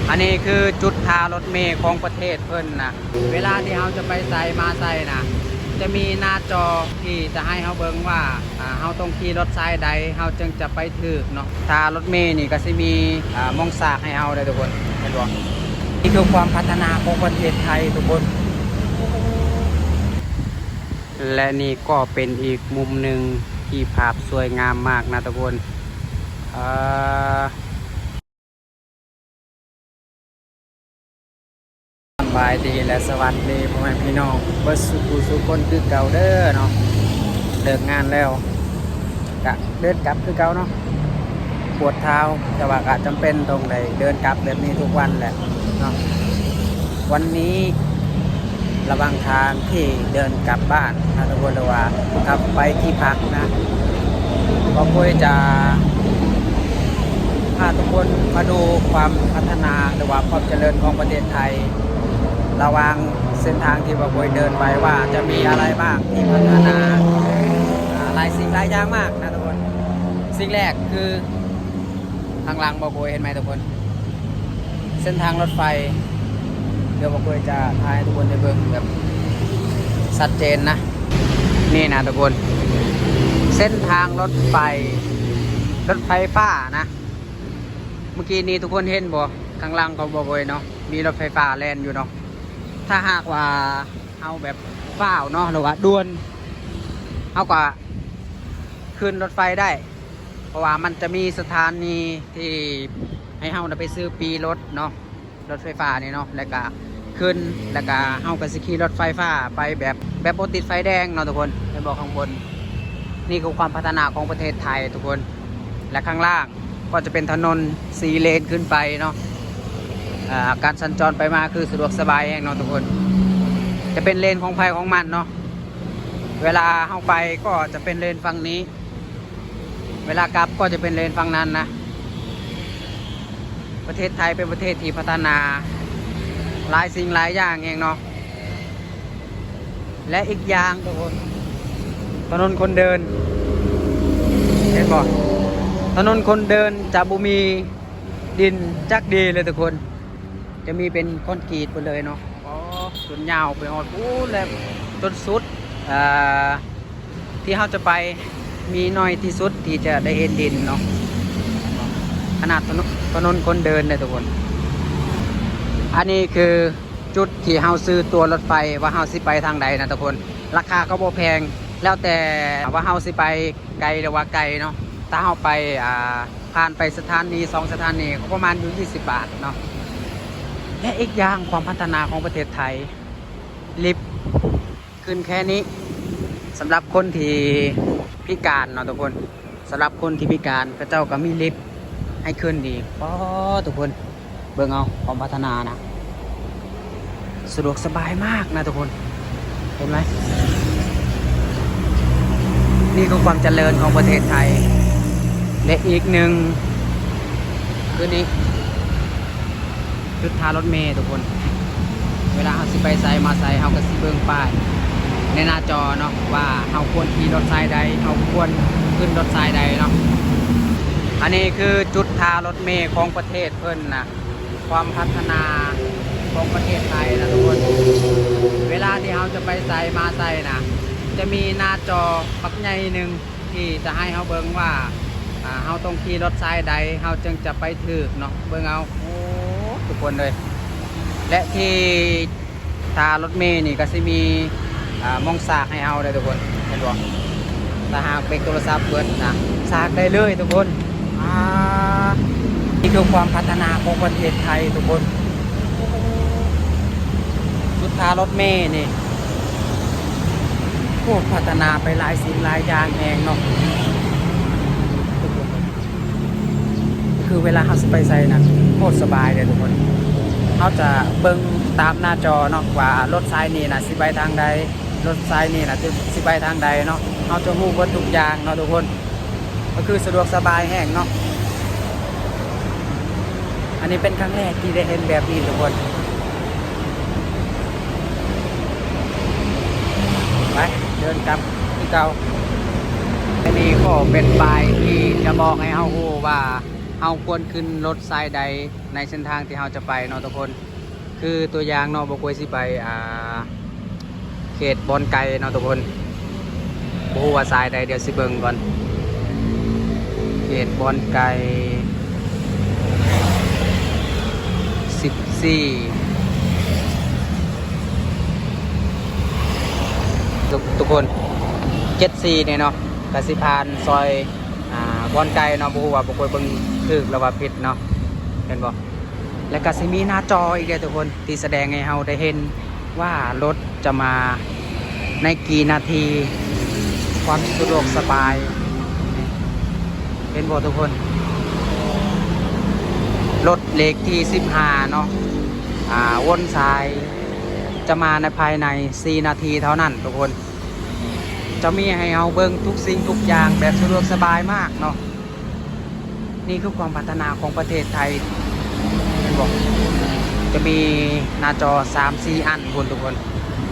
ອັນນີ້ຄືຈຸດທ່າລົດເມຂອງປະເທດເພິ່ນນະ. ເວລາທີ່ເຮົາຈະໄປໃສມາໃສນະ ຈະມີໜ້າຈໍທີ່ຈະໃຫ້ເຮົາເບິ່ງວ່າ ອ່າ ເຮົາຕ້ອງຂີ່ລົດສາຍໃດ ເຮົາຈຶ່ງຈະໄປຖືກເນາະ. ທ່າລົດເມນີ້ກໍຊິມີ ອ່າ ໝ່ອງສາກໃຫ້ເຮົາເດີທຸກຄົນ ເຫັນບໍ່? ນີ້ຄືຄວາມພັດທະນາຂອງປະເທດໄທທຸກຄົນ. ແລະນີ້ກໍເປັນອີກມຸມໜຶ່ງທີ່ພາບສວຍງາມມາກນະທຸກຄົນ. ເອີ ສະບາຍດີ ແລະ ສະຫວັດດີພໍ່ແມ່ພີ່ນ້ອງເບິດສູ່ຜູ້ສູ່ຄົນຄືເກົ່າເດີເນາະ. ເລີກງານແລ້ວກະເດີນກັບຄືເກົ່າເນາະ. ປວດເທົ້າ ແຕ່ວ່າກະຈຳເປັນຕ້ອງໄດ້ເດີນກັບແບບນີ້ທຸກວັນແຫຼະເນາະ. ວັນນີ້ ລະຫວ່າງທາງທີ່ເດີນກັບບ້ານນະທຸກຄົນ ຫຼືວ່າກັບໄປທີ່ພັກນະ ບ່າວໂກຍຈະພາທຸກຄົນມາດູຄວາມພັດທະນາ ຫຼືວ່າຄວາມຈະເລີນຂອງປະເທດໄທ ລະຫວ່າງເສັ້ນທາງທີ່ບ່າວໂກຍເດີນໄປ ວ່າຈະມີອະໄລບ້າງທີ່ພັດທະນາ ອ່າ ຫຼາຍສິ່ງຫຼາຍຢ່າງມາກນະທຸກຄົນ. ສິ່ງແລກຄື ຂ້າງຫຼັງບ່າວໂກຍເຫັນໄໝທຸກຄົນ? ເສັ້ນທາງລົດໄຟ ດຽວບ່າວໂກຍຈະຖ່າຍໃຫ້ທຸກຄົນໄດ້ເບິ່ງແບບຊັດເຈນນະ. ນີ້ນະທຸກຄົນ ເສັ້ນທາງລົດໄຟ ລົດໄຟຟ້ານະ. ເມື່ອກີ້ນີ້ທຸກຄົນເຫັນບໍ່? ຂ້າງຫຼັງຂອງບ່າວໂກຍເນາະ ມີລົດໄຟຟ້າແລ່ນຢູ່ເນາະ. ຖ້າຫາກວ່າເຮົາແບບຟ້າວເນາະ ຫຼືວ່າດ່ວນ ເຮົາກໍຂຶ້ນລົດໄຟໄດ້. ເພາະວ່າມັນຈະມີສະຖານີທີ່ໃຫ້ເຮົານະໄປຊື້ປີ້ລົດເນາະ ລົດໄຟຟ້ານີ້ເນາະ ແລ້ວກະຂຶ້ນ ແລ້ວກະເຮົາກະຊິຂີ່ລົດໄຟຟ້າໄປແບບ ແບບບໍ່ຕິດໄຟແດງເນາະທຸກຄົນ. ເຫັນບໍ່ ຂ້າງບົນ? ນີ້ຄືຄວາມພັດທະນາຂອງປະເທດໄທທຸກຄົນ. ແລະ ຂ້າງລ່າງກໍຈະເປັນຖະໜົນສີ່ເລນຂຶ້ນໄປເນາະ. ອ່າ ການສັນຈອນໄປມາຄືສະດວກສະບາຍແຮງເນາະທຸກຄົນ. ຈະເປັນເລນຂອງໃຜຂອງມັນເນາະ. ເວລາເຮົາໄປກໍຈະເປັນເລນຝັ່ງນີ້ ເວລາກັບກໍຈະເປັນເລນຝັ່ງນັ້ນນະ. ປະເທດໄທເປັນປະເທດທີ່ພັດທະນາຫຼາຍສິ່ງຫຼາຍຢ່າງແຮງເນາະ. ແລະ ອີກຢ່າງທຸກຄົນ ຖະໜົນຄົນເດີນ ເຫັນບໍ່? ຖະໜົນຄົນເດີນຈະບໍ່ມີດິນຈັກດີເລີຍທຸກຄົນ. ຈະມີເປັນຄອນກຣີດເບິດເລີຍເນາະ. ອໍ ຈົນຍາວໄປຮອດພຸ້ນ ແລະ ຈົນສຸດ ເອີ ທີ່ເຮົາຈະໄປ ມີໜ້ອຍທີ່ສຸດທີ່ຈະໄດ້ເຫັນດິນເນາະ. ຂະໜາດຖະໜົນ ຖະໜົນຄົນເດີນເດ້ທຸກຄົນ. ອັນນີ້ຄືຈຸດທີ່ເຮົາຊື້ຕົ໋ວລົດໄຟ ວ່າເຮົາຊິໄປທາງໃດນະທຸກຄົນ. ລາຄາກໍບໍ່ແພງ ແລ້ວແຕ່ວ່າເຮົາຊິໄປໄກ ຫຼືວ່າໄກເນາະ. ຖ້າເຮົາໄປ ອ່າ ຜ່ານໄປສະຖານີສອງສະຖານີກໍປະມານຢູ່ຊາວບາດເນາະ. ແລະ ອີກຢ່າງຄວາມພັດທະນາຂອງປະເທດໄທ ລິບຂຶ້ນແຄ່ນີ້ ສຳລັບຄົນທີ່ພິການເນາະທຸກຄົນ. ສຳລັບຄົນທີ່ພິການ ເຂົາເຈົ້າກໍມີລິບໃຫ້ຂຶ້ນອີກ. ປາດ ທຸກຄົນ ເບິ່ງເອົາຄວາມພັດທະນານະ ສະດວກສະບາຍມາກນະທຸກຄົນ ເຫັນໄໝ? ນີ້ຄືຄວາມຈະເລີນຂອງປະເທດໄທ. ແລະ ອີກໜຶ່ງຄືນີ້ ຈຸດທ່າລົດເມທຸກຄົນ. ເວລາເຮົາຊິໄປໃສມາໃສ ເຮົາກໍຊິເບິ່ງປ້າຍໃນໜ້າຈໍເນາະ ວ່າເຮົາຄວນຂີ່ລົດສາຍໃດ ເຮົາຄວນຂຶ້ນລົດສາຍໃດເນາະ. ອັນນີ້ຄືຈຸດທ່າລົດເມຂອງປະເທດເພິ່ນນະ. ຄວາມພັດທະນາຂອງປະເທດໄທນະທຸກຄົນ. ເວລາທີ່ເຮົາຈະໄປໃສມາໃສນະ ຈະມີໜ້າຈໍບັກໃຫຍ່ໜຶ່ງທີ່ຈະໃຫ້ເຮົາເບິ່ງວ່າ ອ່າ ເຮົາຕ້ອງຂີ່ລົດສາຍໃດ ເຮົາຈຶ່ງຈະໄປຖືກເນາະ. ເບິ່ງເອົາ ໂອ້ ທຸກຄົນເອີຍ ແລະ ທີ່ ຖ້າລົດເມນີ້ກໍຊິມີ ອ່າ ໝ່ອງສາກໃຫ້ເຮົາເດີທຸກຄົນ ເຫັນບໍ່? ຖ້າຫາກເປັກໂທລະສັບເບິດນະ ສາກໄດ້ເລີຍທຸກຄົນ. ອ່າ ນີ້ຄືຄວາມພັດທະນາຂອງປະເທດໄທທຸກຄົນ. ຈຸດທ່າລົດເມນີ້ ໂອ້ ພັດທະນາໄປຫຼາຍສິ່ງຫຼາຍຢ່າງແຮງເນາະ. ຄືເວລາເຮົາຊິໄປໃສນະ ໂຄດສະບາຍເລີຍທຸກຄົນ. ເຮົາຈະເບິ່ງຕາມໜ້າຈໍເນາະ ວ່າລົດສາຍນີ້ນະຊິໄປທາງໃດ ລົດສາຍນີ້ນະຊິ ຊິໄປທາງໃດເນາະ. ເຮົາຈະຮູ້ເບິດທຸກຢ່າງເນາະທຸກຄົນ ກໍຄືສະດວກສະບາຍແຮງເນາະ. ອັນນີ້ເປັນຄັ້ງແລກທີ່ໄດ້ເຫັນແບບນີ້ທຸກຄົນ. ໄປ ເດີນກັບຄືເກົ່າ. ອັນນີ້ກໍເປັນປ້າຍທີ່ຈະບອກໃຫ້ເຮົາຮູ້ວ່າ ເຮົາຄວນຂຶ້ນລົດສາຍໃດໃນເສັ້ນທາງທີ່ເຮົາຈະໄປເນາະທຸກຄົນ. ຄືຕົວຢ່າງເນາະ ບໍ່ກວຍຊິໄປ ອ່າ ເຂດບ່ອນໄກ່ເນາະທຸກຄົນ. ບໍ່ຮູ້ວ່າສາຍໃດ ດຽວຊິເບິ່ງກ່ອນ. ເຂດບ່ອນໄກ່ ສິບສີ່ ທຸກ ທຸກຄົນ ເຈັດສີ່ນີ້ເນາະ ກະຊິຜ່ານຊອຍ ອ່າ ບ່ອນໄກ່ເນາະ. ບໍ່ຮູ້ວ່າ ບໍ່ກວຍເບິ່ງຖືກ ຫຼືວ່າຜິດເນາະ ເຫັນບໍ່? ແລະກະຊິມີໜ້າຈໍອີກເດ້ທຸກຄົນ ທີ່ສະແດງໃຫ້ເຮົາໄດ້ເຫັນວ່າລົດຈະມາໃນກີ່ນາທີ ຄວາມສະດວກສະບາຍ ເຫັນບໍ່ທຸກຄົນ? ລົດເລກທີສິບຫ້າເນາະ ອ່າ ວົນສາຍ ຈະມາໃນພາຍໃນສີ່ນາທີເທົ່ານັ້ນທຸກຄົນ. ຈະມີໃຫ້ເຮົາເບິ່ງທຸກສິ່ງທຸກຢ່າງແບບສະດວກສະບາຍມາກເນາະ. ນີ້ຄືຄວາມພັດທະນາຂອງປະເທດໄທ ເຫັນບໍ່? ຈະມີໜ້າຈໍສາມສີ່ອັນພຸ້ນທຸກຄົນ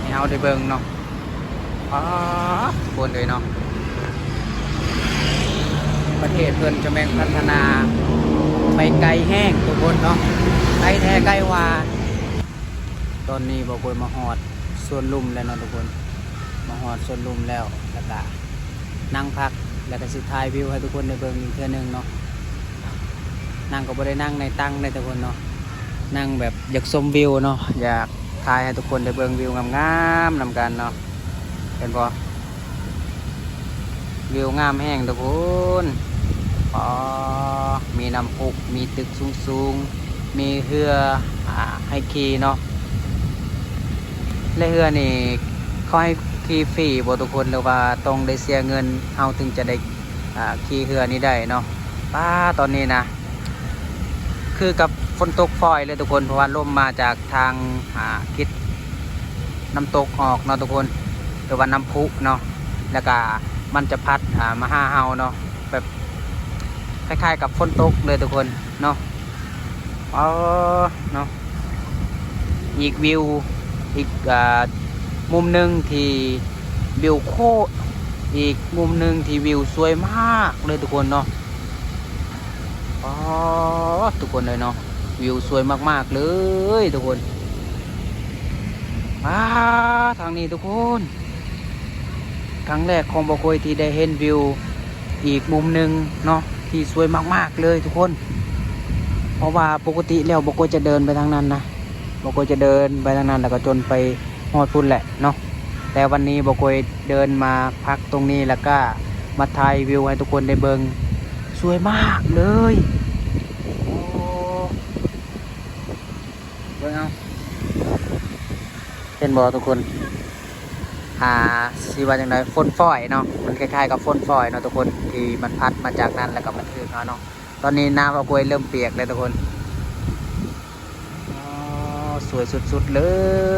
ໃຫ້ເຮົາໄດ້ເບິ່ງເນາະ. ປາດ ທຸກຄົນເອີຍເນາະ ປະເທດເພິ່ນຈະແມ່ນພັດທະນາໄປໄກແຮງທຸກຄົນເນາະ ໄກແທ້ໄກວ່າ. ຕອນນີ້ບໍ່ກວຍມາຮອດສວນລຸມແລ້ວເນາະທຸກຄົນ ມາຮອດສວນລຸມແລ້ວ ແລ້ວກະນັ່ງພັກ ແລ້ວກະຊິຖ່າຍວິວໃຫ້ທຸກຄົນໄດ້ເບິ່ງອີກເທື່ອໜຶ່ງເນາະ. ນັ່ງກໍບໍ່ໄດ້ນັ່ງໃນຕັ່ງເດ້ທຸກຄົນເນາະ ນັ່ງແບບຢາກຊົມວິວເນາະ ຢາກຖ່າຍໃຫ້ທຸກຄົນໄດ້ເບິ່ງວິວງາມໆນຳກັນເນາະ. ເຫັນບໍ່? ວິວງາມແຮງທຸກຄົນ. ອໍ ມີນ້ຳພຸ ມີຕຶກສູງໆ ມີເຮືອ ອ່າ ໃຫ້ຂີ່ເນາະ ແລະເຮືອນີ້ເຂົາໃຫ້ຂີ່ຟຣີບໍ່ທຸກຄົນ ຫຼືວ່າຕ້ອງໄດ້ເສຍເງິນ ເຮົາເຖິງຈະໄດ້ ອ່າ ຂີ່ເຮືອນີ້ໄດ້ເນາະ? ປາ ຕອນນີ້ນະ ຄືກັບຝົນຕົກຝອຍເລີຍທຸກຄົນ ເພາະວ່າລົມມາຈາກທາງ ອ່າ ທິດນ້ຳຕົກອອກເນາະທຸກຄົນ ຫຼືວ່ານ້ຳພຸເນາະ ແລ້ວກະມັນຈະພັດ ອ່າ ມາຫາເຮົາເນາະ ແບບຄ້າຍໆກັບຝົນຕົກເລີຍທຸກຄົນເນາະ. ອໍ ເນາະ ອີກວິວ ອີກ ອ່າ ມຸມໜຶ່ງທີ່ວິວໂຄດ ອີກມຸມໜຶ່ງທີ່ວິວສວຍມາກເລີຍທຸກຄົນເນາະ. ປາດ ທຸກຄົນເອີຍເນາະ ວິວສວຍມາກໆເລີຍທຸກຄົນ. ປາດ ທາງນີ້ທຸກຄົນ ຄັ້ງແລກຂອງບໍ່ກວຍທີ່ໄດ້ເຫັນວິວອີກມຸມໜຶ່ງເນາະ ທີ່ສວຍມາກໆເລີຍທຸກຄົນ. ເພາະວ່າປົກກະຕິແລ້ວບໍ່ກວຍຈະເດີນໄປທາງນັ້ນນະ ບໍ່ກວຍຈະເດີນໄປທາງນັ້ນ ແລ້ວກໍຈົນໄປຮອດພຸ້ນແຫຼະເນາະ. ແຕ່ວັນນີ້ບໍ່ກວຍເດີນມາພັກຕົງນີ້ ແລ້ວກະມາຖ່າຍວິວໃຫ້ທຸກຄົນໄດ້ເບິ່ງ ສວຍມາກເລີຍ. ໂອ້ ເບິ່ງເອົາ ເຫັນບໍ່ທຸກຄົນ? ອ່າ ຊິວ່າຈັ່ງໃດ ຝົນຝອຍເນາະ ມັນຄ້າຍໆກັບຝົນຝອຍເນາະທຸກຄົນ ທີ່ມັນພັດມາຈາກນັ້ນ ແລ້ວກໍມາຖືກເຮົາເນາະ. ຕອນນີ້ໜ້າບ່າວກວຍເລີ່ມປຽກແລ້ວທຸກຄົນ. ອໍ ສວຍສຸດໆເລີ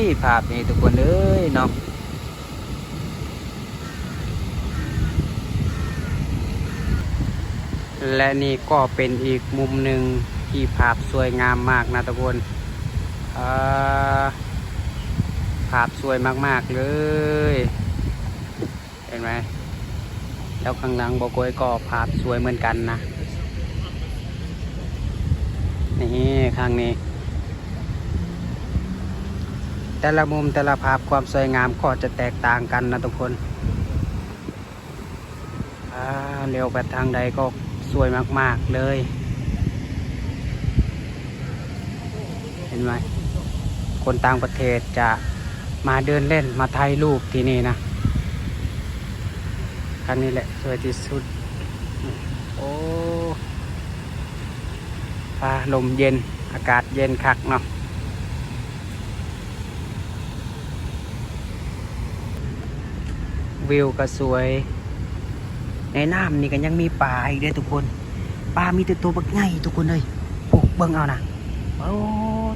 ຍ ພາບນີ້ທຸກຄົນເອີຍເນາະ. ແລະນີ້ກໍເປັນອີກມຸມໜຶ່ງທີ່ພາບສວຍງາມມາກນະທຸກຄົນ. ເອີ ພາບສວຍມາກໆເລີຍ ເຫັນໄໝ? ແລ້ວຂ້າງຫຼັງບ່າວກວຍກໍພາບສວຍເໝືອນກັນນະ. ນີ້ ຂ້າງນີ້ ແຕ່ລະມຸມແຕ່ລະພາບ ຄວາມສວຍງາມກໍຈະແຕກຕ່າງກັນນະທຸກຄົນ. ອ່າ ຫຼຽວໄປທາງໃດກໍສວຍມາກໆເລີຍ ເຫັນໄໝ? ຄົນຕ່າງປະເທດຈະມາເດີນເລ່ນ ມາຖ່າຍຮູບທີ່ນີ້ນະ. ຄັນນີ້ແຫຼະສວຍທີ່ສຸດ. ໂອ້ ຟ້າລົມເຢັນ ອາກາດເຢັນຄັກເນາະ. ວິວກໍສວຍ ໃນນ້ຳນີ້ກໍຍັງມີປາອີກເດ້ທຸກຄົນ. ປາມີແຕ່ໂຕບັກໃຫຍ່ທຸກຄົນເອີຍ. ໂອ້ ເບິ່ງເອົານະ. ໂອ້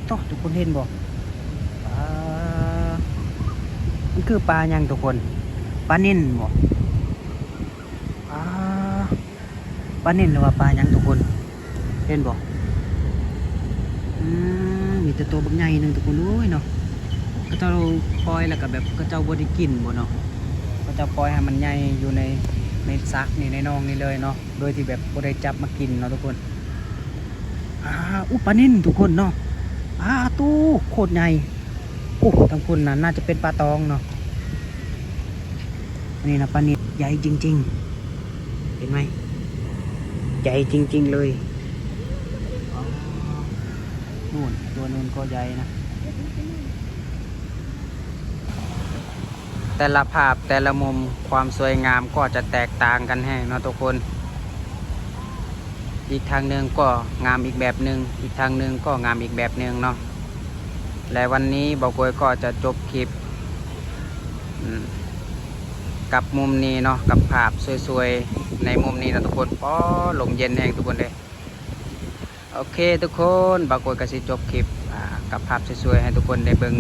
ໂຕ ທຸກຄົນເຫັນບໍ່? ປາ ມັນຄືປາຫຍັງທຸກຄົນ? ປານິນບໍ່? ປາ ປານິນ ຫຼືວ່າປາຫຍັງທຸກຄົນ ເຫັນບໍ່? ອືມ ມີແຕ່ໂຕບັກໃຫຍ່ໜຶ່ງທຸກຄົນເອີຍເນາະ. ເຂົາເຈົ້າປ່ອຍແລ້ວກໍແບບເຂົາເຈົ້າບໍ່ໄດ້ກິນບໍ່ເນາະ, ເຂົາເຈົ້າປ່ອຍໃຫ້ມັນໃຫຍ່ຢູ່ໃນ ໃນສັກນີ້ ໃນໜອງນີ້ເລີຍເນາະ ໂດຍທີ່ແບບບໍ່ໄດ້ຈັບມາກິນເນາະທຸກຄົນ. ອ່າ ອຸ ປານິນທຸກຄົນເນາະ. ປາໂຕ ໂຄດໃຫຍ່. ໂອ້ ທາງພຸ້ນນະ ໜ້າຈະເປັນປາຕອງເນາະ. ອັນນີ້ນະ ປານິນໃຫຍ່ຈິງໆ ເຫັນໄໝ? ໃຫຍ່ຈິງໆເລີຍ. ອໍ ໂນ່ນ ຕົວໂນ້ນກໍໃຫຍ່ນະ. ແຕ່ລະພາບ ແຕ່ລະມຸມ ຄວາມສວຍງາມກໍຈະແຕກຕ່າງກັນແຮງເນາະທຸກຄົນ. ອີກທາງໜຶ່ງກໍງາມອີກແບບໜຶ່ງ, ອີກທາງໜຶ່ງກໍງາມອີກແບບໜຶ່ງເນາະ. ແລະ ວັນນີ້ບ່າວໂກຍກໍຈະຈົບຄລິບ ອືມ ກັບມຸມນີ້ເນາະ, ກັບພາບສວຍໆໃນມຸມນີ້ເນາະທຸກຄົນ. ປໍ ລົມເຢັນແຮງທຸກຄົນເດ້. ໂອເຄທຸກຄົນ, ບ່າວໂກຍກໍຊິຈົບຄລິບ ອ່າ ກັບພາບສວຍໆໃຫ້ທຸກຄົນໄດ້ເບິ່ງ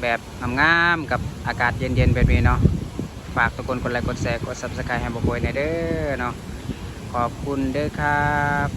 ແບບງາມໆ ກັບອາກາດເຢັນໆແບບນີ້ເນາະ. ຝາກທຸກຄົນກົດໄລ ກົດແຊ ກົດ Subscribe ໃຫ້ບ່າວໂກຍແດ່ເດີເນາະ. ຂອບຄຸນເດີຄັບ.